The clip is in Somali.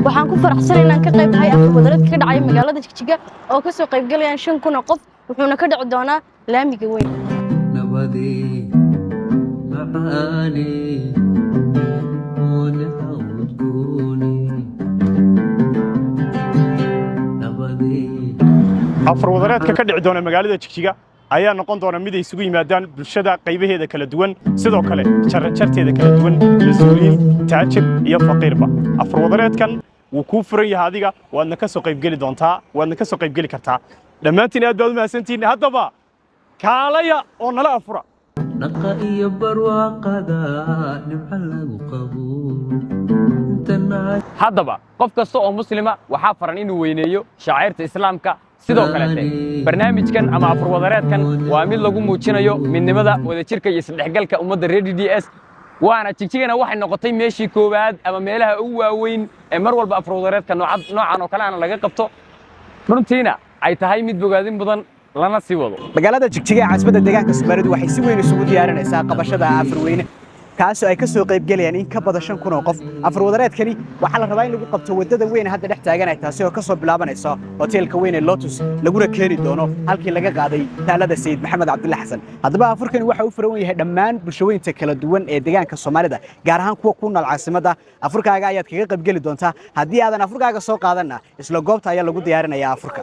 Waxaan ku faraxsanay inaan ka qayb ahay afur wadareedka ka dhacaya magaalada Jigjiga oo ka soo qaybgalayaan 5,000 oo qof, wuxuuna ka dhici doonaa laamiga weyn. Nabadii macaani oo udgooni nabadii. Afur wadareedka ka dhici doona magaalada Jigjiga ayaa noqon doona mid ay isugu yimaadaan bulshada qaybaheeda kala duwan, sidoo kale jaranjarteeda kala duwan, mas-uuliyiin, taajir iyo faqiirba. Afur wadareedkan wuu kuu furan yahay adiga, waadna ka soo qaybgeli doontaa, waadna ka soo qaybgeli kartaa. Dhammaantiin aad baad u mahadsantihiin. Haddaba kaalaya oo nala afura. Dhaqa iyo barwaaqada nimco lagu qabo inta. Haddaba qof kasta oo Muslima waxaa faran inuu weyneeyo shacairta Islaamka. Sidoo kaleete barnaamijkan ama afurwadareedkan waa mid lagu muujinayo midnimada, wadajirka iyo isdhexgalka ummadda reer DDS. Waana Jigjigana waxay noqotay meeshii koowaad ama meelaha ugu waaweyn ee mar walba afurwadareedka noocan oo kale aana laga qabto, runtiina ay tahay mid bogaadin mudan lana sii wado. Magaalada Jigjiga ee caasimadda deegaanka Soomaalidu waxay si weyn isugu diyaarinaysaa qabashada afurweyne, kaasoo ay ka soo qaybgelayaan in ka badan 5,000 oo qof. Afurwadareedkani waxaa la rabaa in lagu qabto waddada weyn hadda dhex taaganay, taasi oo ka soo bilaabanaysa hoteelka weyn ee Lotus, laguna keeni doono halkii laga qaaday taalada Sayid Maxamed Cabdulle Xasan. Haddaba afurkani waxa uu furan yahay dhammaan bulshooyinka kala duwan ee deegaanka Soomaalida, gaar ahaan kuwa ku nool caasimadda. Afurkaaga ayaad kaga qaybgeli doontaa. Haddii aadan afurkaaga soo qaadanna, isla goobta ayaa lagu diyaarinayaa afurka.